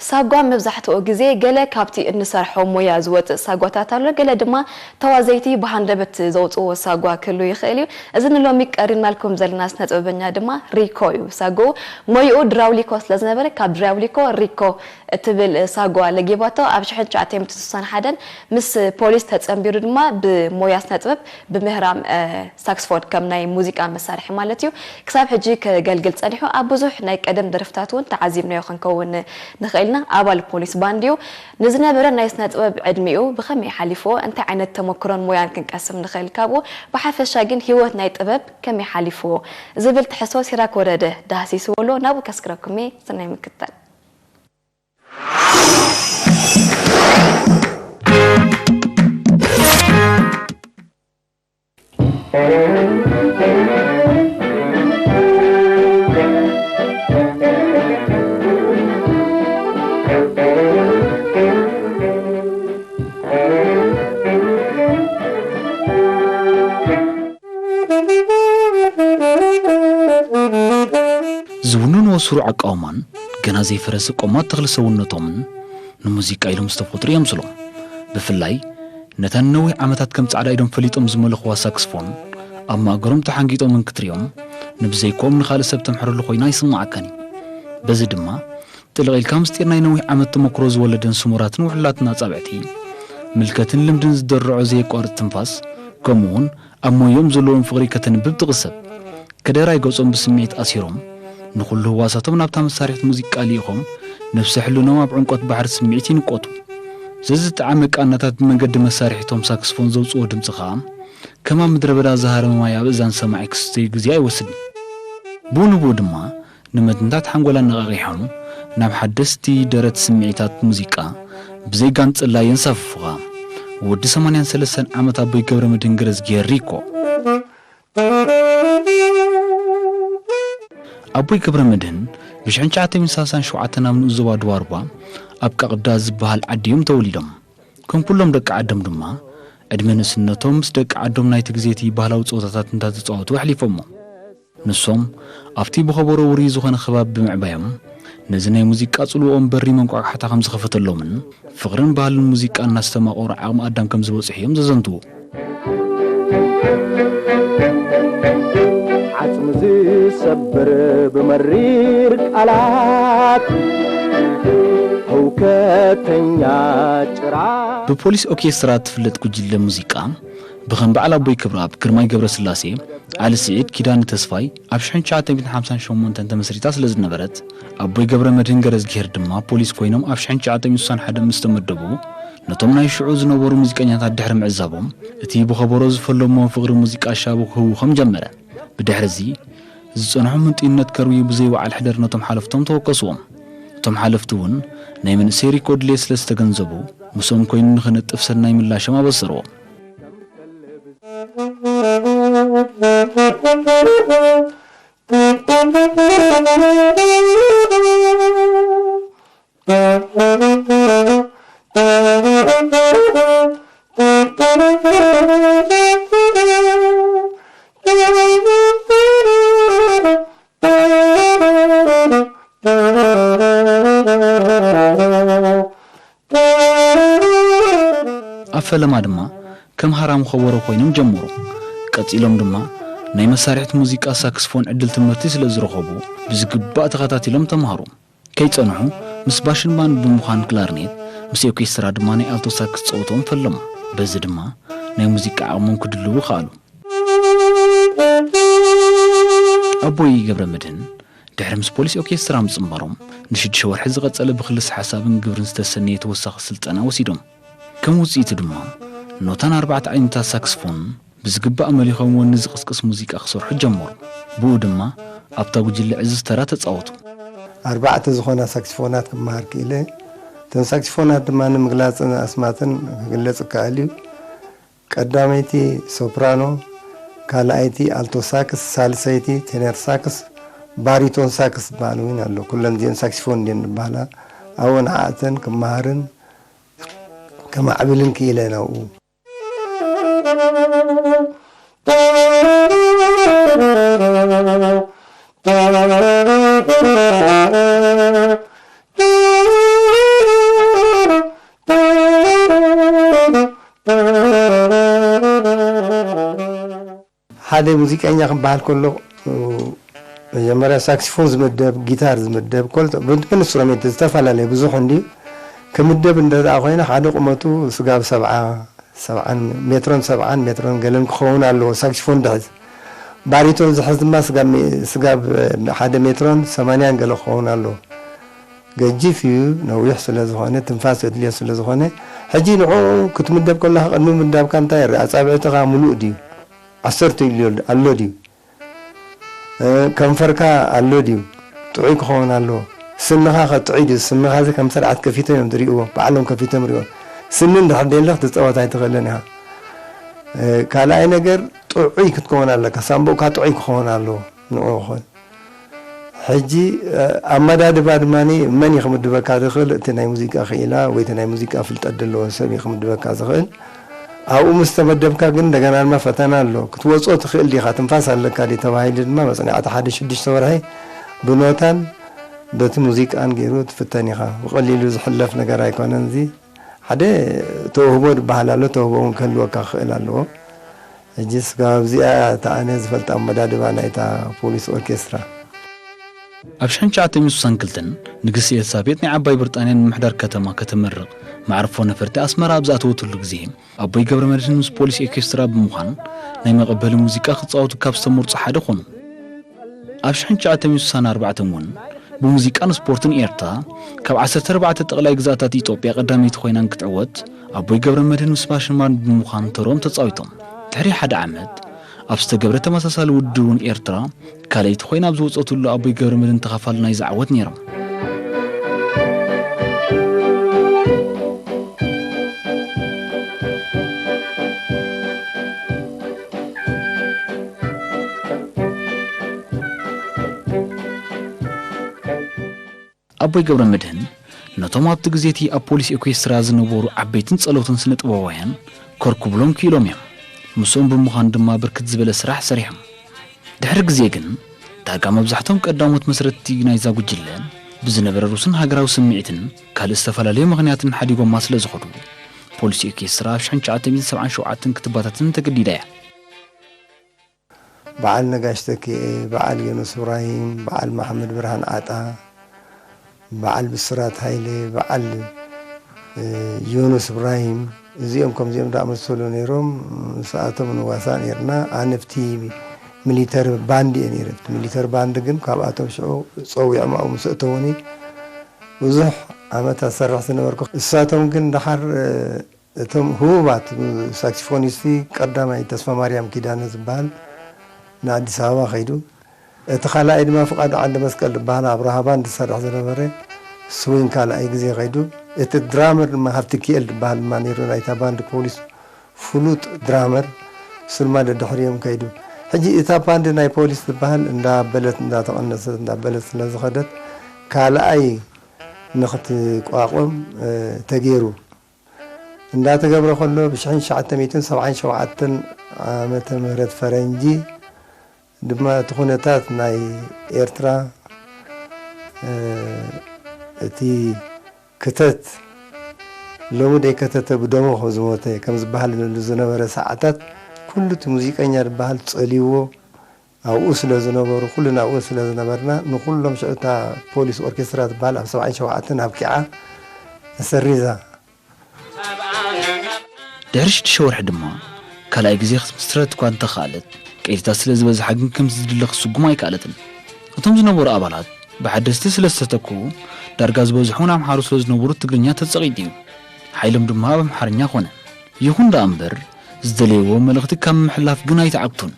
ሳጓ መብዛሕትኡ ግዜ ገለ ካብቲ እንሰርሖ ሞያ ዝወጽእ ሳጓታት ኣሎ፣ ገለ ድማ ተዋዘይቲ ብሃንደበት ዘውጽእዎ ሳጓ ክህሉ ይኽእል እዩ። እዚ ንሎሚ ቀሪብናልኩም ዘለና ስነ ጥበበኛ ድማ ሪኮ እዩ። ሳጎኡ ሞይኡ ድራውሊኮ ስለ ዝነበረ ካብ ድራውሊኮ ሪኮ እትብል ሳጓ ለጊባቶ። ኣብ ሽሕን ትሽዓተ ሚእትን ስሳን ሓደን ምስ ፖሊስ ተጸንቢሩ ድማ ብሞያ ስነ ጥበብ ብምህራም ሳክስፎን ከም ናይ ሙዚቃ መሳርሒ ማለት እዩ ክሳብ ሕጂ ከገልግል ጸኒሑ። ኣብ ብዙሕ ናይ ቀደም ደርፍታት እውን ተዓዚብናዮ ክንከውን ንኽእል ኢና። ኣባል ፖሊስ ባንድ እዩ። ንዝነበረ ናይ ስነ ጥበብ ዕድሚኡ ብኸመይ ሓሊፍዎ፣ እንታይ ዓይነት ተመክሮን ሞያን ክንቀስም ንኽእል ካብኡ፣ ብሓፈሻ ግን ህይወት ናይ ጥበብ ከመይ ሓሊፍዎ ዝብል ትሕዝቶ ሲራክ ወረደ ዳህሲስዎ ኣሎ። ናብኡ ከስግረኩም እየ። ሰናይ ምክትታል። ዝውንንዎ ስሩዕ ኣቃውማን ገና ዘይፈረሰ ቆማት ተኽለ ሰውነቶምን ንሙዚቃ ኢሎም ዝተፈጥሩ የምስሎም። ብፍላይ ነታ ንነዊሕ ዓመታት ከም ጻዕዳ ኢዶም ፈሊጦም ዝመለኽዋ ሳክስፎን ኣብ ማእገሮም ተሓንጊጦም እንክትሪኦም፣ ንብዘይክኦም ንኻልእ ሰብ ተምሕረሉ ኮይና ኣይስምዓካን እዩ። በዚ ድማ ጥልቕ ኢልካ ምስጢር ናይ ነዊሕ ዓመት ተመክሮ ዝወለደን ስሙራትን ውሕሉላትን ኣጻብዕቲ፣ ምልከትን ልምድን ዝደርዖ ዘየቋርጽ ትንፋስ፣ ከምኡውን ኣብ ሞዮም ዘለዎም ፍቕሪ ከተንብብ ትቕሰብ። ከደራይ ገጾም ብስምዒት ኣሲሮም፣ ንኹሉ ህዋሳቶም ናብታ መሳርሒት ሙዚቃ ልኢኾም፣ ነፍሰ ሕልኖም ኣብ ዕምቆት ባሕሪ ስምዒት ይንቆቱ። ዘዝጠዓመ ቃናታት ብመንገዲ መሳርሒቶም ሳክስፎን ዘውጽኦ ድምጺ ኸኣ፣ ከም ኣብ ምድረ በዳ ዝሃረመ ማይ ኣብ እዛን ሰማዒ ክስተዩ ግዜ ኣይወስድን። ብኡ ንብኡ ድማ፣ ንምትንታት ሓንጎል ኣነቓቒሖም፣ ናብ ሓደስቲ ደረት ስምዒታት ሙዚቃ ብዘይ ጋንጽላ የንሳፍፉኻ። ወዲ ሰማንያን ሰለስተን ዓመት ኣቦይ ገብረመድህን ገረዝጊሄር ሪኮ። ኣቦይ ገብረመድህን ብሽሕን ትሽዓተ ሚእትን ሰላሳን ሸውዓተን ኣብ ንኡስ ዞባ ድዋርባ ኣብ ቃቕዳ ዝበሃል ዓዲ እዮም ተወሊዶም። ከም ኩሎም ደቂ ዓዶም ድማ፣ ዕድመ ንእስነቶም ምስ ደቂ ዓዶም ናይቲ ግዜ እቲ ባህላዊ ጸወታታት እንዳ ተጻወቱ ኣሕሊፎሞ። ንሶም ኣብቲ ብኸበሮ ውሩይ ዝኾነ ከባቢ ብምዕባዮም፣ ነዚ ናይ ሙዚቃ ጽልውኦም በሪ መንቋሕቋሕታ ከም ዝኸፈተሎምን፣ ፍቕርን ባህልን ሙዚቃን እናስተማቐሩ ዓቕሚ ኣዳም ከም ዝበጽሑ እዮም ዘዘንትዉ። ዓጽሚ ዝሰብር ብመሪር ቃላት፣ ህውከተኛ ጭራ። ብፖሊስ ኦርኬስትራ እትፍለጥ ጉጅለ ሙዚቃ፣ ብኸም በዓል ኣቦይ ክብረኣብ፣ ግርማይ ገብረስላሴ፣ ዓሊ ስዒድ፣ ኪዳነ ተስፋይ ኣብ ሽሕን ትሽዓተ ሚእትን ሓምሳን ሸሞንተን ተመስሪታ ስለ ዝነበረት፣ ኣቦይ ገብረመድህን ገረዝጊሄር ድማ ፖሊስ ኮይኖም ኣብ ሽሕን ትሽዓተ ሚእትን ስሳን ሓደን ምስ ተመደቡ፣ ነቶም ናይ ሽዑ ዝነበሩ ሙዚቀኛታት ድሕሪ ምዕዛቦም፣ እቲ ብኸበሮ ዝፈለሞ ፍቕሪ ሙዚቃ ሻቡ ክህውኾም ጀመረ። ብድሕርዚ፣ ዝጸንሖም ህንጥዩነት ከርብዩ ብዘይ ወዓል ሕደር ነቶም ሓለፍቶም ተወከስዎም። እቶም ሓለፍቲ እውን ናይ መንእሰይ ሪኮ ድሌት ስለ ዝተገንዘቡ፣ ምስኦም ኮይኑ ንኽነጥፍ ሰናይ ምላሾም ኣበሰርዎ። ኣብ ፈለማ ድማ ከም ሃራሙ ከበሮ ኮይኖም ጀመሩ። ቀጺሎም ድማ ናይ መሳርሒት ሙዚቃ ሳክስፎን ዕድል ትምህርቲ ስለ ዝረኸቡ ብዝግባእ ተኸታቲሎም ተማሃሩ። ከይጸንሑ ምስ ባሽን ባንድ ብምዃን ክላርኔት፣ ምስ ኦርኬስትራ ድማ ናይ ኣልቶ ሳክስ ጸወቶም ፈለሙ። በዚ ድማ ናይ ሙዚቃ ዓቕሞም ክድልቡ ከኣሉ። ኣቦይ ገብረ መድህን ድሕሪ ምስ ፖሊስ ኦርኬስትራ ምጽንባሮም ንሽዱሽተ ወርሒ ዝቐጸለ ብክልስ ሓሳብን ግብርን ዝተሰነየ ተወሳኺ ስልጠና ወሲዶም። ከም ውጽኢቱ ድማ ኖታን ኣርባዕተ ዓይነታት ሳክስፎን ብዝግባእ መሊኾም ወኒ ዝቕስቅስ ሙዚቃ ክሰርሑ ጀመሩ። ብኡ ድማ ኣብታ ጉጅለ ዕዙዝ ተራ ተጻወቱ። ኣርባዕተ ዝኾና ሳክስፎናት ክመሃር ክኢለ። እተን ሳክስፎናት ድማ ንምግላጽን ኣስማተን ክግለጽ ይከኣል እዩ። ቀዳመይቲ ሶፕራኖ፣ ካልኣይቲ ኣልቶ ሳክስ፣ ሳልሰይቲ ቴነር ሳክስ፣ ባሪቶን ሳክስ ዝበሃል እውን ኣሎ። ኩለን እዚአን ሳክሲፎን እንድየን ዝበሃላ። ኣብኡ ንዓኣተን ክመሃርን ከማዕብልን ክኢለ ናብኡ። ሙዚቀኛ ክበሃል ከሎ፣ እ፣ መጀመርያ ሳክሲፎን ዝምደብ፣ ጊታር ዝምደብ፣ ኮልተ-፣ ብን-፣ ብኢንስትሩሜንት ዝተፈላለየ ብዙሕ እንድዩ። ክምደብ እንተ ደኣ ኮይነ፣ ሓደ ቁመቱ ስጋብ ሰብዓ፣ ሰብዓን፣ ሜትሮን ሰብዓን ሜትሮን ገለን ክኸውን ኣለዎ፣ ሳክሲፎን ዝሕዝ። ባሪቶን ዝሕዝ ድማ ስጋብ ሜ-፣ ስጋብ፣ እ፣ ሓደ ሜትሮን ሰማንያን ገለ ክኸውን ኣለዎ። ገጂፍ እዩ፣ ነዊሕ ስለ ዝኾነ፣ ትንፋስ የድልዮ ስለ ዝኾነ፣ ሕጂ ንዕኡ ክትምደብ ከለኻ ቅድሚ ምዳብካ እንታይ ይርአ? ኣጻብዕትኻ ምሉእ ድዩ? ዓሰርተ ይልዮ ኣሎ ድዩ? እ፣ ከንፈርካ ኣሎ ድዩ? ጥዑይ ክኸውን ኣለዎ። ስንኻ ከ ጥዑይ ድዩ? ስንኻ እዚ ከም ስርዓት ከፊቶም እዮም ዝርእይዎ፣ ባዕሎም ከፊቶም ይርእይዎ። ስኒ እንድሕር ደየለ ክትጻወት ኣይትኽእልን ኢኻ። እ፣ ካልኣይ ነገር ጥዑይ ክትከውን ኣለካ። ሳምቦእካ ጥዑይ ክኸውን ኣለዎ። ንዕኡ ኾን። ሕጂ፣ እ፣ ኣመዳድባ ድማ መን እዩ ክምድበካ ዝኽእል? እቲ ናይ ሙዚቃ ክኢላ ወይ እቲ ናይ ሙዚቃ ፍልጠት ዘለዎ ሰብ እዩ ክምድበካ ዝኽእል። ኣብኡ ምስ ተመደብካ ግን እንደገና ድማ ፈተና ኣሎ። ክትወጾ ትኽእል ዲኻ? ትንፋስ ኣለካ ድዩ? ተባሂሉ ድማ መጽናዕቲ ሓደ ሽዱሽተ ወርሒ ብኖታን በቲ ሙዚቃን ገይሩ ትፍተን ኢኻ። ብቐሊሉ ዝሕለፍ ነገር ኣይኮነን። እዚ ሓደ ተውህቦ ዝበሃል ኣሎ፣ ተውህቦ እውን ክህልወካ ክኽእል ኣለዎ። ሕጂ ስጋብ ኣብዚኣ እታ ኣነ ዝፈልጣ ኣመዳድባ ናይታ ፖሊስ ኦርኬስትራ። ኣብ ሽሕን ትሽዓተ ሚእቲ ስሳን ክልተን ንግስቲ ኤልሳቤጥ ናይ ዓባይ ብሪጣንያ ንምምሕዳር ከተማ ከተመርቕ መዕርፎ ነፈርቲ ኣስመራ ኣብ ዝኣተወትሉ ግዜ፣ ኣቦይ ገብረ መድህን ምስ ፖሊስ ኦርኬስትራ ብምዃን ናይ መቐበሊ ሙዚቃ ክጻወቱ ካብ ዝተመርጹ ሓደ ኾኑ። ኣብ ሽሕን ትሽዓተ ሚእቲ ስሳን ኣርባዕተን እውን ብሙዚቃን ስፖርትን ኤርትራ ካብ ዓሰርተ ኣርባዕተ ጠቕላይ ግዝኣታት ኢትዮጵያ ቀዳመይቲ ኮይና እንትትዕወት፣ ኣቦይ ገብረ መድህን ምስ ማሽን ባንድ ብምዃን ተርኦም ተጻዊቶም። ድሕሪ ሓደ ዓመት ኣብ ዝተገብረ ተመሳሳሊ ውድድር እውን ኤርትራ ካልኣይቲ ኮይና ኣብ ዝወጸትሉ ኣቦይ ገብረ መድህን ተኻፋሊ ናይዚ ዓወት ነይሮም። ኣቦይ ገብረ መድህን ነቶም ኣብቲ ግዜ እቲ ኣብ ፖሊስ ኦርኬስትራ ዝነበሩ ዓበይትን ጸለውትን ስነ ጥበባውያን ከርክብሎም ክኢሎም እዮም። ምስኦም ብምዃን ድማ ብርክት ዝበለ ስራሕ ሰሪሖም። ድሕሪ ግዜ ግን ዳርጋ መብዛሕቶም ቀዳሞት መስረትቲ ናይዛ ጉጅለ ብዝነበረ ሩስን ሃገራዊ ስምዒትን ካልእ ዝተፈላለየ ምኽንያትን ሓዲጎማ ስለ ዝኸዱ፣ ፖሊስ ኦርኬስትራ ኣብ ሽሕን ትሽዓተ ሚእትን ሰብዓን ሸውዓተን ክትበታተን ተገዲዳ እያ። በዓል ነጋሽ ተኪኤ፣ በዓል ዮኑስ እብራሂም፣ በዓል መሓመድ ብርሃን ዓጣ፣ በዓል ብስራት ሃይለ፣ በዓል፣ እ፣ ዮኑስ እብራሂም፣ እዚኦም ከምዚኦም ዝኣመሰሉ ነይሮም። ምስኣቶም ንዋሳእ ነይርና። ኣነ ኣብቲ ሚሊተሪ ባንድ እየ ነይረ። ኣብቲ ሚሊተሪ ባንድ ግን ካብኣቶም ሽዑ ጸዊዖም ኣብኡ ምስ እተዉኒ ብዙሕ ዓመታት ዝሰርሕ ዝነበርኩ። እሳቶም ግን ደሓር፣ እ፣ እቶም ህቡባት ሳክሲፎኒስቲ ቀዳማይ ተስፋ ማርያም ኪዳነ ዝበሃል ንኣዲስ ኣበባ ከይዱ። እቲ ካልኣይ ድማ ፍቓዱ ዓንደ መስቀል ዝበሃል ኣብርሃ ባንድ ዝሰርሕ ዝነበረ ስዊንግ ካልኣይ ግዜ ከይዱ። እቲ ድራመር ድማ ሃብቲ ኪኤል ዝበሃል ድማ ነይሩ ናይታ ባንድ ፖሊስ ፍሉጥ ድራመር፣ እሱ ድማ ደድሕሪኦም ከይዱ። ሕጂ እታ ባንድ ናይ ፖሊስ ዝበሃል እንዳበለት እንዳተቐነሰት እንዳበለት ስለ ዝኸደት ካልኣይ ንኽትቋቋም፣ እ፣ ተገይሩ። እንዳተገብረ ከሎ ብሽሕን ትሽዓተ ሚእትን ሰብዓን ሸውዓተን ዓመተ ምህረት ፈረንጂ ድማ እቲ ኩነታት ናይ ኤርትራ፣ እ፣ እቲ ክተት ሎሚ ደይከተተ ብደሙ ከም ዝሞተ ከም ዝበሃል ዝነበረ ሰዓታት ኩሉ እቲ ሙዚቀኛ ዝበሃል ጸልይዎ ኣብኡ ስለ ዝነበሩ፣ ኩልና ኣብኡ ስለ ዝነበርና፣ ንኩሎም ሽዑ እታ ፖሊስ ኦርኬስትራ ትበሃል ኣብ ሰብዓን ሸውዓተን ኣብቂዓ ተሰሪዛ። ድሕሪ ሽዱሽተ ወርሒ ድማ ካልኣይ ግዜ ክትምስረት እኳ እንተኸኣለት፣ ቀይድታት ስለ ዝበዝሓ ግን ከምቲ ዝድለ ክትስጉም ኣይከኣለትን። እቶም ዝነበሩ ኣባላት ብሓደስቲ ስለ ዝተተክኡ፣ ዳርጋ ዝበዝሑ እውን ኣምሓሩ ስለ ዝነበሩ ትግርኛ ተጸቒጡ እዩ። ሓይሎም ድማ ኣብ ኣምሓርኛ ኮነ። ይኹን ደኣ እምበር፣ ዝደለይዎ መልእኽቲ ካብ ምምሕልላፍ ግን ኣይተዓግቱን።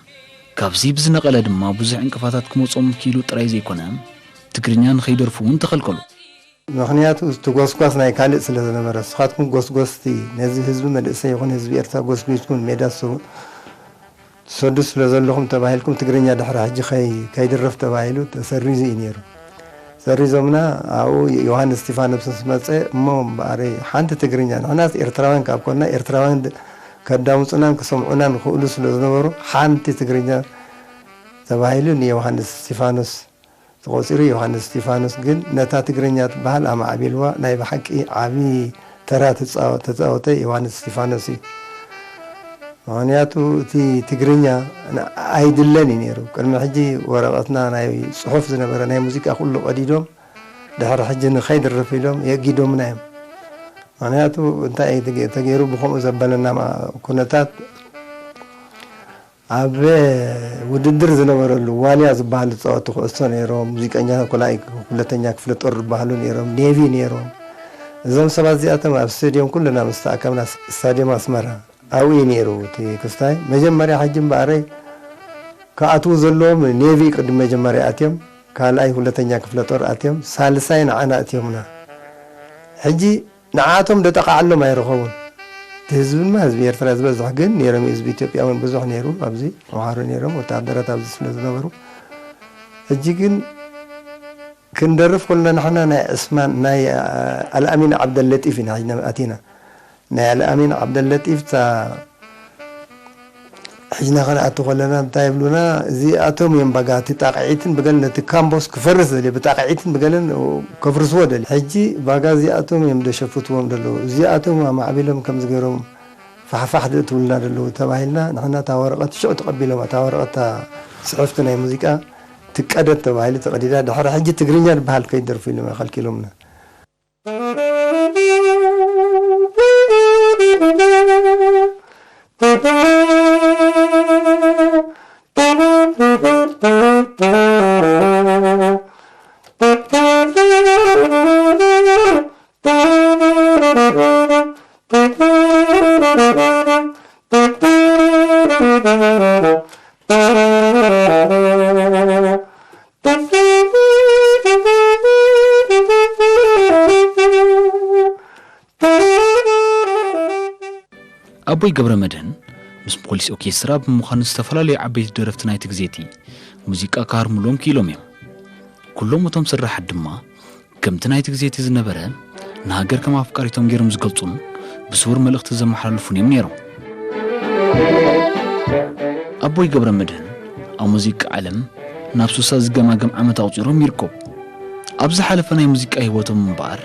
ካብዚ ብዝነቐለ ድማ ብዙሕ ዕንቅፋታት ክመጾም ክኢሉ ጥራይ ዘይኮነ፣ ትግርኛ ንኸይደርፉ እውን ተኸልከሉ። ምኽንያቱ እቲ ጎስጓስ ናይ ካልእ ስለ ዝነበረ፣ ንስኻትኩም ጎስጎስቲ ነዚ ህዝቢ መንእሰይ ይኹን ህዝቢ ኤርትራ ጎስጒስኩም ሜዳ ትሰ-፣ ትሰዱ ስለ ዘለኹም ተባሂልኩም ትግርኛ ድሕሪ ሕጂ ከይ-፣ ከይድረፍ ተባሂሉ ተሰሪዙ እዩ ነይሩ። ሰሪዞምና ኣብኡ ዮሃንስ እስቲፋኖስ ምስ መጸ እሞ እምበኣር ሓንቲ ትግርኛ፣ ንሕናስ ኤርትራውያን ካብ ኮንና ኤርትራውያን ድ-፣ ከዳምጹናን ክሰምዑናን ይኽእሉ ስለ ዝነበሩ ሓንቲ ትግርኛ ተባሂሉ ንዮሃንስ እስቲፋኖስ ተቖጺሩ። ዮሃንስ እስቲፋኖስ ግን ነታ ትግርኛ ትበሃል ኣማዕቢልዋ ናይ ብሓቂ ዓቢ ተራ ተጻወ-፣ ተጻወተ ዮሃንስ እስቲፋኖስ እዩ። ምኽንያቱ እቲ ትግርኛ ን-፣ ኣይድለን እዩ ነይሩ። ቅድሚ ሕጂ ወረቐትና ናይ ጽሑፍ ዝነበረ ናይ ሙዚቃ ኩሉ ቀዲዶም፣ ድሕሪ ሕጂ ንኸይድርፍ ኢሎም የጊዶምና እዮም። ምኽንያቱ እንታይ እዩ ተገ-፣ ተገይሩ ብኸምኡ ዘበለና ማ-፣ ኩነታት ኣብ ውድድር ዝነበረሉ ዋልያ ዝበሃሉ ዝጻወቱ ኩዕሶ ነይሮም፣ ሙዚቀኛ ኮላይ ሁለተኛ ክፍለ ጦር ዝበሃሉ ነይሮም፣ ኔቪ ነይሮም። እዞም ሰባት እዚኣቶም ኣብ ስቴድዮም ኩልና ምስ ተኣከብና ስ-፣ ስታድዮም ኣስመራ ኣብኡ እዩ ነይሩ እቲ ክስታይ። መጀመርያ ሕጂ እምበኣረይ ክኣትዉ ዘለዎም ኔቪ ቅድሚ መጀመርያ ኣትዮም፣ ካልኣይ ሁለተኛ ክፍለ ጦር ኣትዮም፣ ሳልሳይ ንዓና ኣትዮምና። ሕጂ ንዓኣቶም ደጠቓዓሎም ኣይረኸቡን። እቲ ህዝቢ ድማ ህዝቢ ኤርትራ ዝበዝሕ ግን ነይሮም እዩ። ህዝቢ ኢትዮጵያ እውን ብዙሕ ነይሩ ኣብዚ፣ ኣምሓሩ ነይሮም፣ ወተሃደራት ኣብዚ ስለ ዝነበሩ። ሕጂ ግን ክንደርፍ ከለና ንሕና ናይ ዕስማን፣ ናይ፣ አ-፣ ኣልኣሚን ዓብደለጢፍ ኢና ሕጂ ኣቲና። ናይ ኣልኣሚን ዓብደለጢፍ እታ ሕጅና ክንኣቱ ከለና እንታይ ይብሉና? እዚኣቶም እዮም ባጋ እቲ ጣቕዒትን ብገለን ነቲ ካምቦስ ክፈርስ ደልዩ፣ ብጣቕዒትን ብገለን ከፍርስዎ ደልዩ። ሕጂ ባጋ እዚኣቶም እዮም ደሸፍትዎም ደለዉ። እዚኣቶም ኣማዕቢሎም ከምዚ ገይሮም ፋሕፋሕ ደእትውልና ደለዉ ተባሂልና፣ ንሕና እታ ወረቐት ሽዑ ተቐቢሎም፣ እታ ወረቐት እታ ጽሕፍቲ ናይ ሙዚቃ ትቀደድ ተባሂሉ ተቐዲዳ። ድሕሪ ሕጂ ትግርኛ ዝበሃል ከይደርፉ ኢሎም ከልኪሎምና። ኣቦይ ገብረ መድህን ምስ ፖሊስ ኦርኬስትራ ብምዃን ዝተፈላለዩ ዓበይቲ ደረፍቲ ናይቲ ግዜ እቲ ሙዚቃ ክሃርሙሎም ክኢሎም እዮም። ኩሎም እቶም ስራሓት ድማ ከምቲ ናይቲ ግዜ እቲ ዝነበረ ንሃገር ከም ኣፍቃሪቶም ገይሮም ዝገልጹን ብስውር መልእኽቲ ዘመሓላልፉን እዮም ነይሮም። ኣቦይ ገብረ መድህን ኣብ ሙዚቃ ዓለም ናብ ሱሳ ዝገማገም ዓመት ኣቑጺሮም ይርከቡ። ኣብ ዝሓለፈ ናይ ሙዚቃ ህይወቶም እምበኣር፣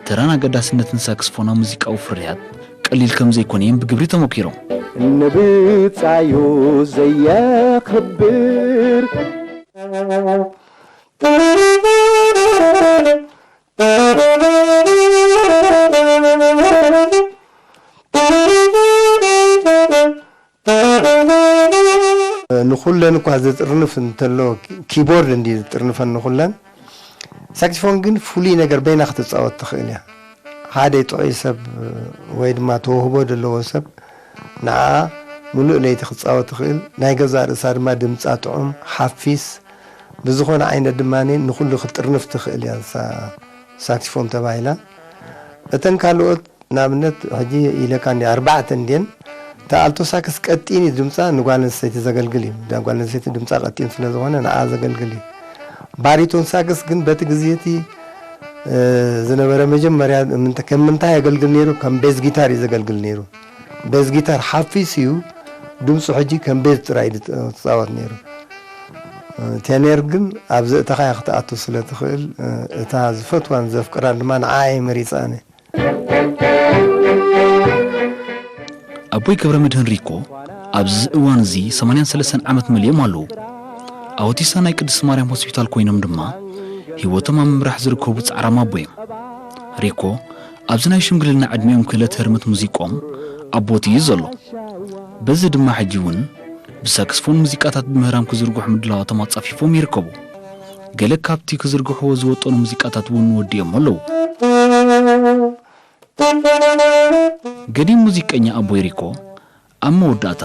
ተራን ኣገዳስነትን ሳክስፎን ኣብ ሙዚቃዊ ፍርያት ቀሊል ከም ዘይኮነ እዮም ብግብሪ ተመኪሮም። ንብጻዩ ዘየኽብር። ንኹለን እኳ ዝጥርንፍ እንተሎ፣ ኪቦርድ እንዲ ዝጥርንፈን ንኹለን። ሳክስፎን ግን ፍሉይ ነገር በይና ክትጻወት ትኽእል እያ። ሓደ ጥዑይ ሰብ ወይ ድማ ተውህቦ ዘለዎ ሰብ ንዓ ምሉእ ለይቲ ክትጻወት ትኽእል። ናይ ገዛእ ርእሳ ድማ ድምጻ ጥዑም፣ ሓፊስ፣ ብዝኾነ ዓይነት ድማ ንኹሉ ክትጥርንፍ ትኽእል እያ እዛ ሳክስፎን ተባሂላ። እተን ካልኦት ንኣብነት፣ ሕጂ ኢለካ እንዲ ኣርባዕተ እንድየን፣ እታ ኣልቶ ሳክስ ቀጢን እዩ ድምጻ፣ ንጓል ኣንስተይቲ ዘገልግል እዩ። እዛ ጓል ኣንስተይቲ ድምጻ ቀጢን ስለ ዝኾነ ንዓ ዘገልግል እዩ። ባሪቶን ሳክስ ግን በቲ ግዜ እቲ፣ እ፣ ዝነበረ መጀመርያ ምንተ-፣ ከም ምንታይ የገልግል ነይሩ? ከም ቤዝ ጊታር እዩ ዘገልግል ነይሩ። ቤዝ ጊታር ሓፊስ እዩ፣ ድምጹ ሕጂ ከም ቤዝ ጥራይ እዩ ዝጻወት ነይሩ። እ፣ ቴኔር ግን ኣብ ዘእተኻያ ክትኣቱ ስለ ትኽእል፣ እ፣ እታ ዝፈትዋን ዘፍቅራን ድማ ንዓ እየ መሪጸ ኣነ። ኣቦይ ገብረ መድህን ሪኮ ኣብዚ እዋን እዚ ሰማንያን ሰለስተን ዓመት መሊኦም ኣለዉ። ኣብ ወቲሳ ናይ ቅድስቲ ማርያም ሆስፒታል ኮይኖም ድማ ህይወቶም ኣብ ምምራሕ ዝርከቡ ጻዕራም ኣቦ እዮም። ሪኮ ኣብዚ ናይ ሽምግልና ዕድሚኦም ክእለት ህርመት ሙዚቆም ኣብ ቦትኡ እዩ ዘሎ። በዚ ድማ ሕጂ እውን ብሳክስፎን ሙዚቃታት ብምህራም ክዝርግሑ ምድላዋቶም ኣጻፊፎም ይርከቡ። ገለ ካብቲ ክዝርግሕዎ ዝወጠኑ ሙዚቃታት እውን ወዲኦም ኣለዉ። ገዲም ሙዚቀኛ ኣቦይ ሪኮ ኣብ መወዳእታ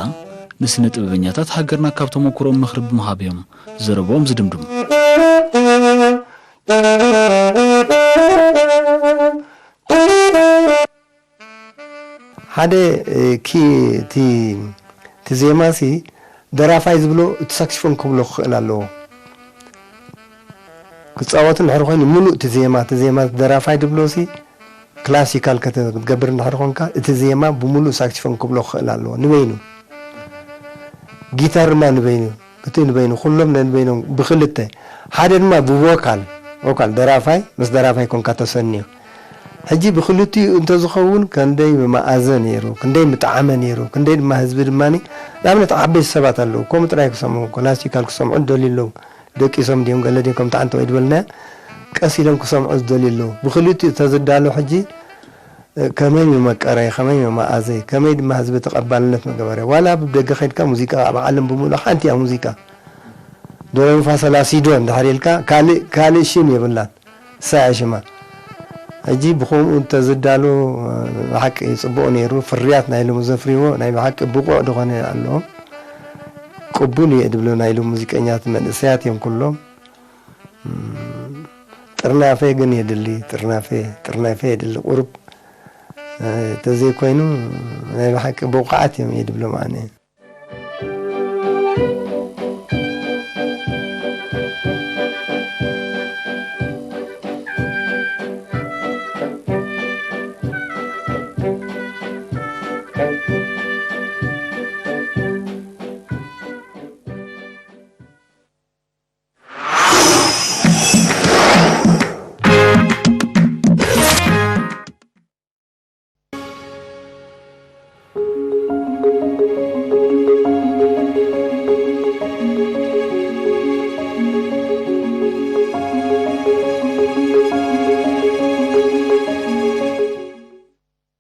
ንስነ ጥበበኛታት ሃገርና ካብ ተመኩሮኦም ምኽሪ ብምሃብ እዮም ዘረብኦም ዝድምድሙ። ሓደ፣ እ፣ ኪ-፣ እቲ፣ እቲ ዜማሲ ደራፋይ ዝብሎ እቲ ሳክስፎን ክብሎ ክኽእል ኣለዎ። ክጻወት እንድሕር ኮይኑ ምሉእ እቲ ዜማ፣ እቲ ዜማ ደራፋይ ድብሎሲ ክላሲካል ከተ-፣ ክትገብር እንድሕር ኮንካ እቲ ዜማ ብምሉእ ሳክስፎን ክብሎ ክኽእል ኣለዎ። ንበይኑ። ጊታር ድማ ንበይኑ። እቲ ንበይኑ። ኩሎም ነንበይኖም ብክልተ። ሓደ ድማ ብቮካል። ቮካል ደራፋይ ምስ ደራፋይ ኮንካ ተሰንዮ። ሕጂ ብክልቲኡ እንተዝኸውን ከንደይ ምመኣዘ ነይሩ፣ ክንደይ ምጠዓመ ነይሩ፣ ክንደይ ድማ ህዝቢ ድማ ንኣብነት ዓበይቲ ሰባት ኣለዉ፣ ከምኡ ጥራይ ክሰምዑ፣ ክላሲካል ክሰምዑ ዝደልዩ ኣለዉ። ደቂሶም ድዮም ገለ ድዮም ከምቲ ዓንተ ወይ ዝበልናዮ ቀስ ኢሎም ክሰምዑ ዝደልዩ ኣለዉ። ብክልቲኡ ተዝዳሎ ሕጂ ከመይ ምመቀረ፣ ከመይ ምመኣዘ፣ ከመይ ድማ ህዝቢ ተቐባልነት መገበረ። ዋላ ኣብ ደገ ከድካ ሙዚቃ ኣብ ዓለም ብምሉእ ሓንቲ እያ ሙዚቃ። ዶሬሚፋ ሰላሲዶ እንድሕር ኢልካ ካልእ ካልእ ሽም የብላን። እሳ እያ ሽማ። ሕጂ ብኸምኡ እንተዝዳሎ ብሓቂ ጽቡቕ ነይሩ። ፍርያት ናይ ሎሚ ዘፍርይዎ ናይ ብሓቂ ብቑዕ ዝኾነ ኣለዎም። ቅቡል እየ ድብሎ ናይ ሎሚ ሙዚቀኛት መንእሰያት እዮም ኩሎም። ጥርናፈ ግን የድሊ፣ ጥርናፈ፣ ጥርናፈ የድሊ። ቁሩብ፣ እ፣ ተዘይኮይኑ ናይ ብሓቂ ብቑዓት እዮም እየ ድብሎም ኣነ።